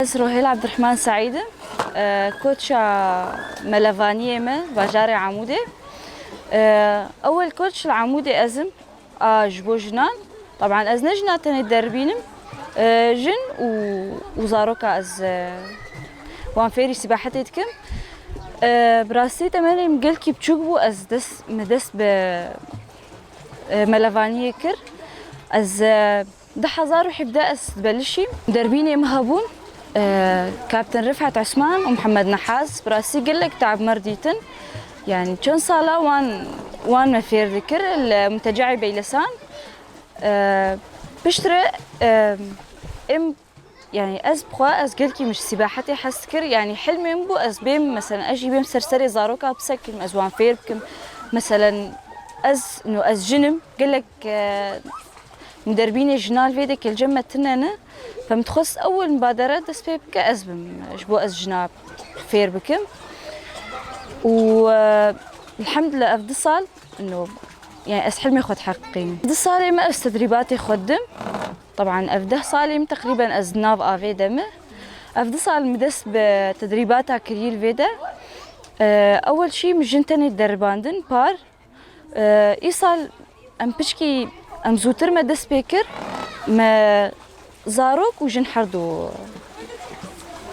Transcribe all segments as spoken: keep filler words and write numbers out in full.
Ez Rohêl Ebdurehman Seîd im. E, koça melevaniyê me bajarê Amûdê. E, ewel koç li Amûdê ez im, a ji bo jinan. Teban ez ne jina tenê derbînim. E, jin û, û zaroka ez, e, wan fêrî sîbahetê dikim. E, bi rastî temenê min gelkî biçûk bû, ez dest, min dest bi, e, melevaniyê kir. Ez, e, du hezar û hevdeh ez dibelişîm. Derbînê min hebûn, e, Kapten Rifet Osman û Mihemed Nehaz. Bi rastî gelek teab me dîtin. Yani çend sala wan, wan me fêr dikir li Muntecaê Beylesan. E, piştre, e, em, yani ez bi xwe, ez gelkî min ji sîbahetê hez dikir. Yani hilmê min bû ez bêm, mesela ez jî bêm ser serê zaroka bisekim, ez wan fêr bikim. Mesela ez, no ez jin im, gelek, e, Min derbînê jinan li vê de kelcem me tune ne. Fe min dixwest ewil mibadere dest pê bike ez bim, ji bo ez jina fêr bikim. Û, e, elhamdulillah ev du sal, no, yani ez hilmê xwe diheqîqînim. Du salê me ez tedrîbatê xwe didim. Teban ev deh salê min teqrîben ez di nav avê de me. Ev du sal min dest bi tedrîbata kirî li vê de. E, ewil şî min jin tenê deribandin par. Îsal em piçkî, em zûtir me dest pê kir, me zarok û jin herdu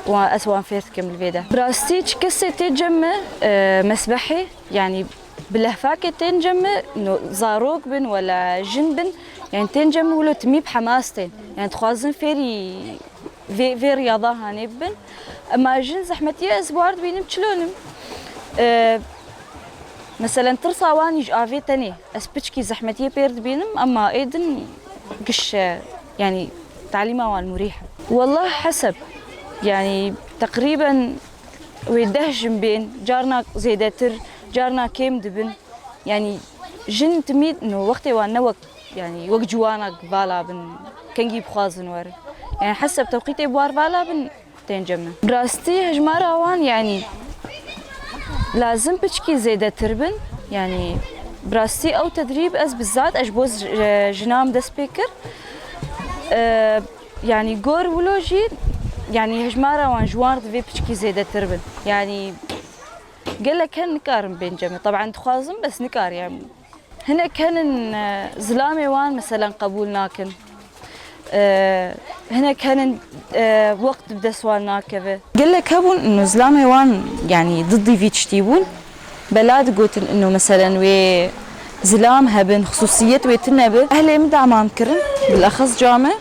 wan, ez wan fêr dikim li vê de. Bi rastî çi kesê tê cem me, e, mesbehê, yanî bi lehfakê tên cem me, no, zarok bin wela jin bin, yanî tên cem me wilo timî bi hemas tên. Yanî dixwazin fêrî vê, vê riyada hanê bibin. Ema jin zehmetiye ez bar dibînim çilonim. E, meselen tirsa wan ji avê tenê. Ez piçkî zehmetiyê pêr dibînim, ema ê din giş, e, yanî talîma wan murîh e. Wallah heseb. Yanî teqrîben wê deh jin bên, carna zêdetir, carna kêm dibin. Yanî jin timî no wextê wan ne wek, yanî wek ciwanak vala bin, kengî bixwazin werin. Yanî heseb tewqîtê bi war vala bin, tên cem me. Bi rastî hejmara wan, yanî lazim piçkî zêdetir bin. Yanî bi rastî ew tedrîb ez bizat, ez ji bo j-, jinan dest pê kir. E, yanî gor wilo jî, yanî hejmara wan ji wan re divê piçkî zêdetir bin. Yanî gelek hen nikarin bên cem me. Teban dixwazim, bes nikariyim. Hinek henin, e, zilamê wan, meselen, qebûl nakin. E, hinek henin, e, wext bi dest wan nakeve. Gelek hebûn, ino zilamê wan, yanî, diddî vî tiştî bûn. Bela digotin, ino, meselen, wê zilam hebin, xisûsiyet wê tune bi. Ehlê min damam kirin, bilexes ca me.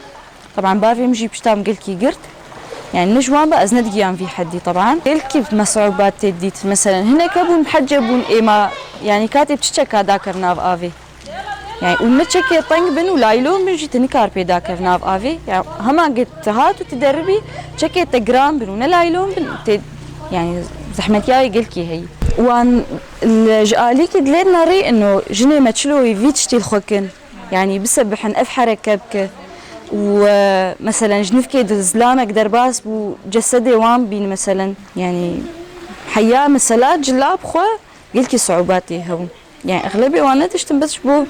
Teban bavê min jî pişta min gelkî girt. Yani ne ji wan be ez nedigiyan vî heddî teban. Gelkî me siûbat tê dît. Meselen hinek hebûn hece bûn êma, yani katê bi çi çeka dakev nav avê. Yani û ne çekê teng bin û laylon bin jî tu nikar pê dakev nav avê. Yani hema ge tu hat û tu deribî çekê te giran bin û ne laylon bin tê, yani zehmetiyayê gelkî heyî. Wan li, ji alîkî dilê nerî ino jinê me çilo wî vî tiştî li xwe kin. Yanî bisebihin ev hereke bike û, e, meselen ji nivkê di zilamek derbas bû, cesedê wan bîn meselen. Yanî heya mesela cila bi xwe gelkî siûbatê hebûn. Yanî exlebê wan nediştin bes ji bo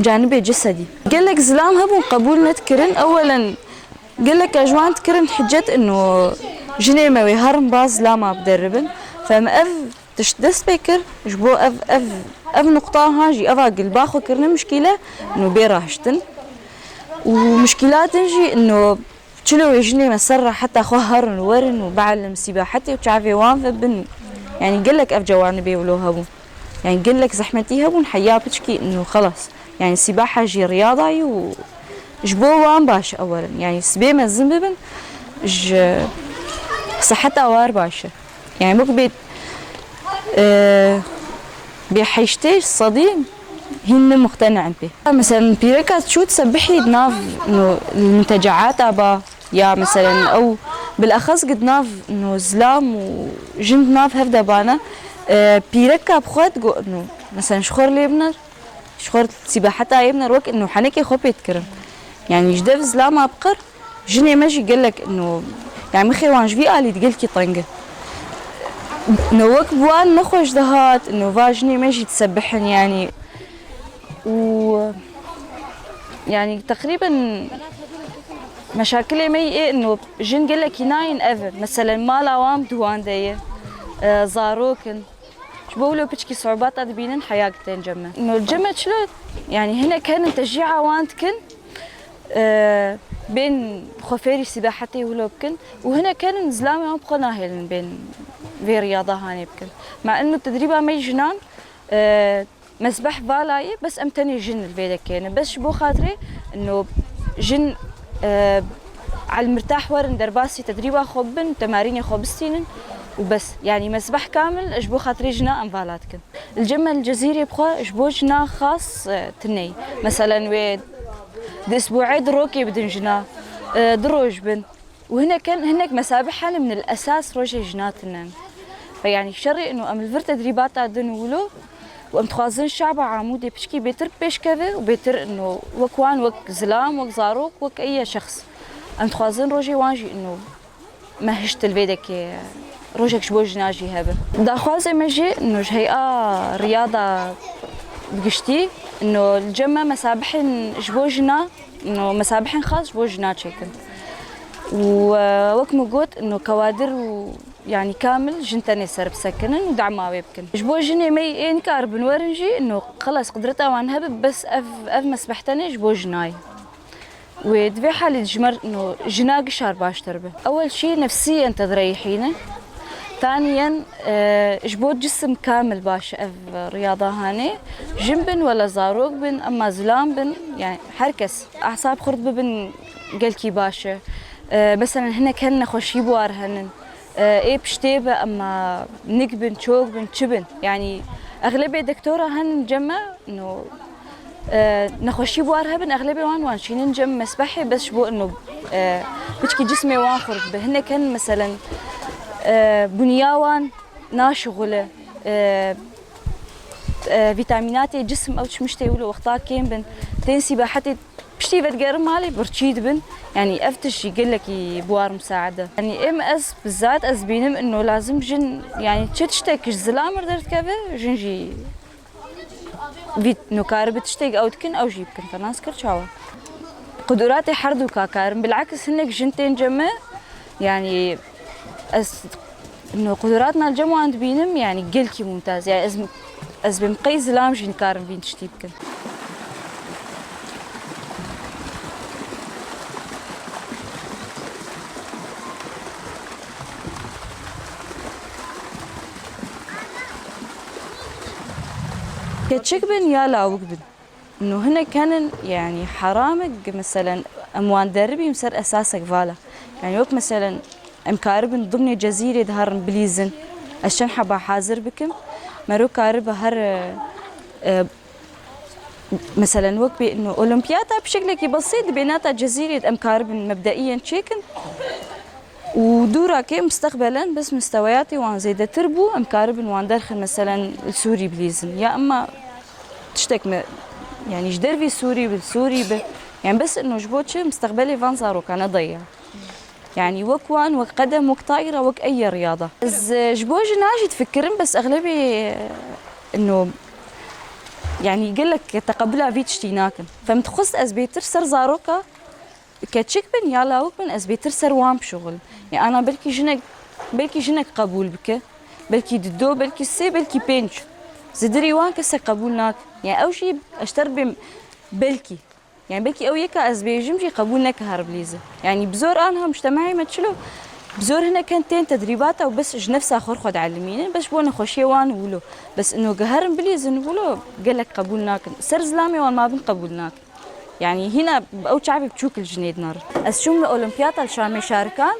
canibê cesedî. Gelek zilam hebûn qebûl nedikirin. Ewelen gelek ji wan dikirin hicet ino jinê me wê herin ba zilama bideribin. Fem ev Tişt dest pê kir, ji bo ev, ev, ev nuqta han jî, eva gilba xwe kirine mişkîle, ino bê rahiştin. Û mişkîlatin jî, ino çilo wê jinê me ser re heta xwe herin û werin û beelim sîbahetê û çavê wan ve bin. Yani gelek ev cewanibê wilo hebûn. Yani gelek zehmetî hebûn, heya piçkî, ino xelas. Yani sîbaha jî riyadayî û ji bo wan baş e werin. Yani sibê mezin bibin, ji siheta war baş e. Yani wek bê, e, bê heştê sedî hîn ne muqtene pê. Mesela pîreka çû sebihî di nav, no, li muntecaata ba ya mesela ew bilexes di nav, no, zilam û jin di nav hev de bane, e, pîreka bi xwe digo, no, mesela ji xwe lê bine, ji xwe sîbeheta yê bine wek, no, henekê xwe pê dikirin. Yani ji dev zilama bi qir, Jinê me jî gelek, no, yani mixê wan ji vî alî di gelkî teng e. No wek bi wan nexweş dihat, no va jinê me jî disebihin yani. Û yani teqrîben Meşakilê me yê ê ino jin gelekî nayên ev e. Meselen mala wan bi duwan de ye. E, zarok in. Ji bo wilo piçkî siûbata dibînin heya ki tên cem me. Ino cem me çilo, yanî hinek herin teşcî'a wan dikin, e, bên xwe fêrî sîbahetê wilo bikin û hinek herin zilamê wan bi xwe nahêlin bên vê riyada hanê bikin. Ma ino tedrîba me yê jinan, e, mesbeh vala ye, bes em tenê jin li vê de kêne. Bes ji bo xatirê ino jin, e, elmirtah werin derbasî tedrîba xwe bibin, temarînê xwe bistînin û bes. Yanî mesbeh kamil ji bo xatirê jina em vala dikin. Li cem me li Cezîrê bi xwe ji bo jina xas, e, tune ye. Meselen wê di isbûê du rokê bidin jina, e, du roj bin. Û hinek, hinek mesabih hene min el esas rojê jina tune. Ve yanî şerê ino em li vir tedrîbata din wilo û em dixwazin şaba Amûdê piçkî bêtir pêş keve û bêtir ino wek wan, wek zilam, wek zarok, wek eye şexs. Em dixwazin rojê wan jî ino me hişt li vê dekê rojek ji bo jina jî hebe. Daxwazê me jî ino ji heya riyada bi giştî ino li cem me mesabihên ji bo jina, ino mesabihên xas ji bo jina çêkin. Û, e, wek min got, ino kewadir û yanî kamil jin tenê ser bisekinin û dema wê bikin. Ji bo jinê me yê ê nikaribin werin jî, ino xelas qudreta wan hebe, bes ev, ev mesbeh tenê ji bo jina ye. Wê di vê halê de ji me re, no, jina gişar baştir be. Ewel şî nefsiyen te direyhîne. Taniyen, e, ji bo cisim kamil baş e ev riyada hanê. Jin bin wela zarok bin, emma zilam bin, yani her kes. Ehsab xurt bibin gelkî baş e. E, meselen hinek hin nexweşî bi war henin. E, ê piştê be, emma nik bin, çok bin, çi bin. Yani exlebê doktora henin cem me, no, E, nexweşî bi war hebin, exlebê wan wan şînin cem mesbehê bes ji bo ino, e, piçkî cismê wan xurt bi. Hinek hin meselen, e, bunya wan naşixule, e, e, vîtamînatê cisim ew çi miştê wilo wexta kêm bin. Tên sîbahetê piştî vedigerin malê birçî dibin. Yani ev tişt jî gelekî bi war musaede. Yani êm ez bizat ez bînim ino lazim jin yani çi tiştek ji zilam re derdikeve jin jî Vî nûkarî bi tiştek ew dikin, ew jî bikin. Te nas kir çawa? Quduratê her du ka karin. Bilakis hinek jin tên cem me, yani ez no quduratna li cem wan dibînim, yani gelkî mumtaz. Yani ez, ez bêm qey zilam jî nikarim vîn tiştî bikin. Keçik bin ya lawik bin. No hinek henin, yani heram e, meselen em wan deribîm ser esasek vala. Yani wek meselen em karibin dimnê cezîrê de herin bilîzin. Ez çend heba hazir bikim. Mero karibe her, e, e, meselen wek bê, no, olimpiyata bi şeklekî besît di bênata cezîrê de em karibin mebdeiyen çêkin. Û dûra ke mustaqbelen bes musteweyatê wan zêdetir bû, em karibin wan derxin, meselen li Sûrî bilîzin. Ya emma tiştek me, yani ji dervî Sûrî bi, Sûrî bi. Yani bes ino ji bo çi mustaqbelê van zarokane daya. Yani wek wan, wek qedem, wek tayra, wek eye riyada. Ez, e, ji bo jina jî difikirim, bes exlebê, e, ino, yani gelek teqebula vî tiştî nakin. Fem dixwest ez bêtir ser zaroka Keçik bin ya lawik bin, ez bêtir ser wan bişuxulim. Ya ana belkî jinek, belkî jinek qebûl bike. Belkî dido, belkî sê, belkî pênc. Zidirî wan kesek qebûl nake. Ya ew jî ez ter bêm belkî. Yani belkî ew yeka ez bêjim jî qebûl neke her bilîze. Yani bi zor anha mujtemahê me çilo, bi zor hinek hen tên tedrîbata û bes ji nefsa xwe xwe dielimînin, bes ji bo nexweşiyê wan wilo. Bes ino geherin bilîzin wilo gelek qebûl nakin. Ser zilamê wan mabin qebûl nakin. Yani hîna ew çavê biçûk li jinê dinarin. Ez çûm li Olimpiyata li Şamê Şarikan.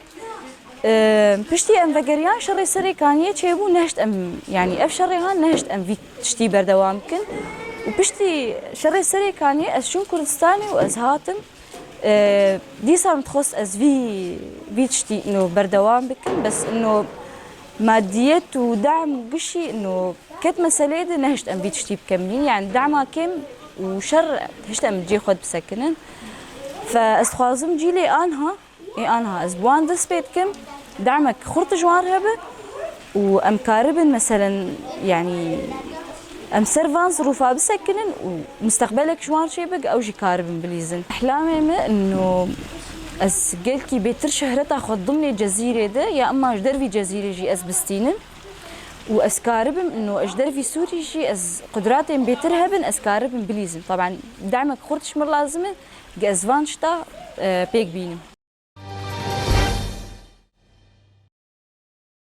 Ee, piştî em vegeriyan şerê Serêkaniyê çêbû, nehişt em, yani ev şerê han nehişt em vî tiştî berdewam bikin. Û piştî şerê Serêkaniyê ez çûm Kurdistanê û ez hatim. Ee, dîsa min dixwest ez vî, vî tiştî ino berdewam bikim, bes ino madiyet û dam gişî ino Ket meseleyê de nehişt em vî tiştî bikem nî. Yani dema kêm û şer hişt em cê xwe bisekinin. Fe ez dixwazim cîlê anha, ê anha ez bi wan dest pê dikim, demek xurt ji wan re hebe û em karibin meselen, yani em ser van zirûfa bisekinin û mustaqbelek ji wan çêbe, ew jî karibin bilîzin. Ihlamê me ino Ez gelkî bêtir şehreta xwe dimnê Cezîrê de ya emma ji dervî Cezîrê jî ez bistînim û ez karibim ino ji dervî Sûrî jî ez qudratên bêtir hebin ez karibim bilîzim. Taban demek xurt ji min lazim e, ge ez van şta e, pêk bînim.